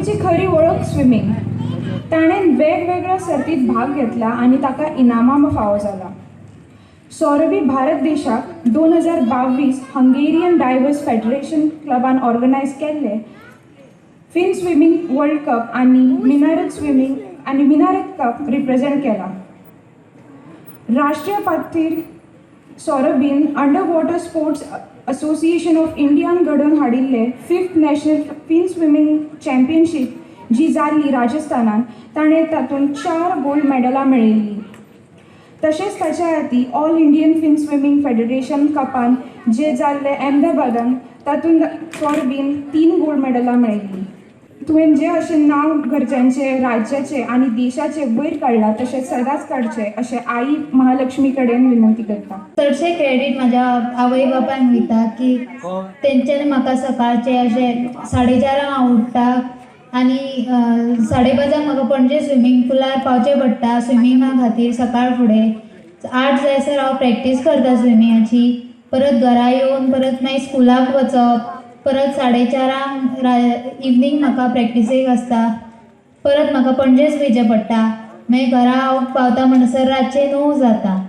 सौरभीची खरी वळख स्विमींग. ताणें वेगवेगळ्या सर्तीत भाग घेतला आनी ताका इनामां फावो जाला. सौरभी भारत देशाक 2022 हंगेरियन डायवर्स फेडरेशन क्लबान ऑर्गनायज केल्ले फिन स्विमींग वर्ल्ड कप आनी मिनारत स्विमींग आनी मिनारत कप रिप्रेझेंट केला. राष्ट्रीय पातळीर सौरभीन under water sports association of इंडियान घडोवन हाडिल्ले fifth national fin swimming championship जी जाल्ली राजस्थानान, ताणें तातूंत चार गोल्ड मेडलां मेळयल्लीं. तशेंच ताच्या आदीं all Indian fin swimming federation कपान जे जाल्ले अहमदाबादान, तातूंत सौरभीन तीन गोल्ड मेडलां मेळयल्लीं. तुवें जें अशें नांव घरच्यांचें, राज्याचें आनी देशाचें वयर काडलां, तशें सदांच काडचें अशें आई महालक्ष्मी कडेन विनंती करता. चडशें क्रेडीट म्हाज्या आवय बापायक वयता की तेंच्यांनी म्हाका सकाळचें अशें 4:30 हांव उठ्ठा आनी 5:30 म्हाका पणजे स्विमींग पुलार पावचें पडटा स्विमिंगा खातीर. सकाळ फुडें 8 जायसर हांव प्रॅक्टीस करता स्विमिंगाची. परत घरा येवन परत मागीर स्कुलाक वचप, परत 4:30 इवनींग म्हाका प्रॅक्टिसेक आसता, परत म्हाका पणजेच वयचें पडटा. मागीर घरा हांव पावता म्हणसर रातचें 9 जाता.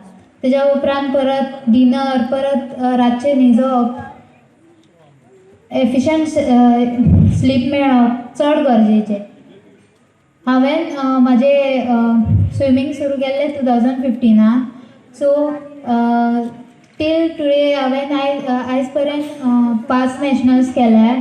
तेज्या उपरांत परत डिनर, परत रातचें न्हिजप. एफिशंट स्लीप मेळप चड गरजेचें. हांवें म्हाजें स्विमींग सुरू केल्लें 2015नान. सो टील टुडे हांवें आयज पर्यंत पांच नॅशनल्स केल्या.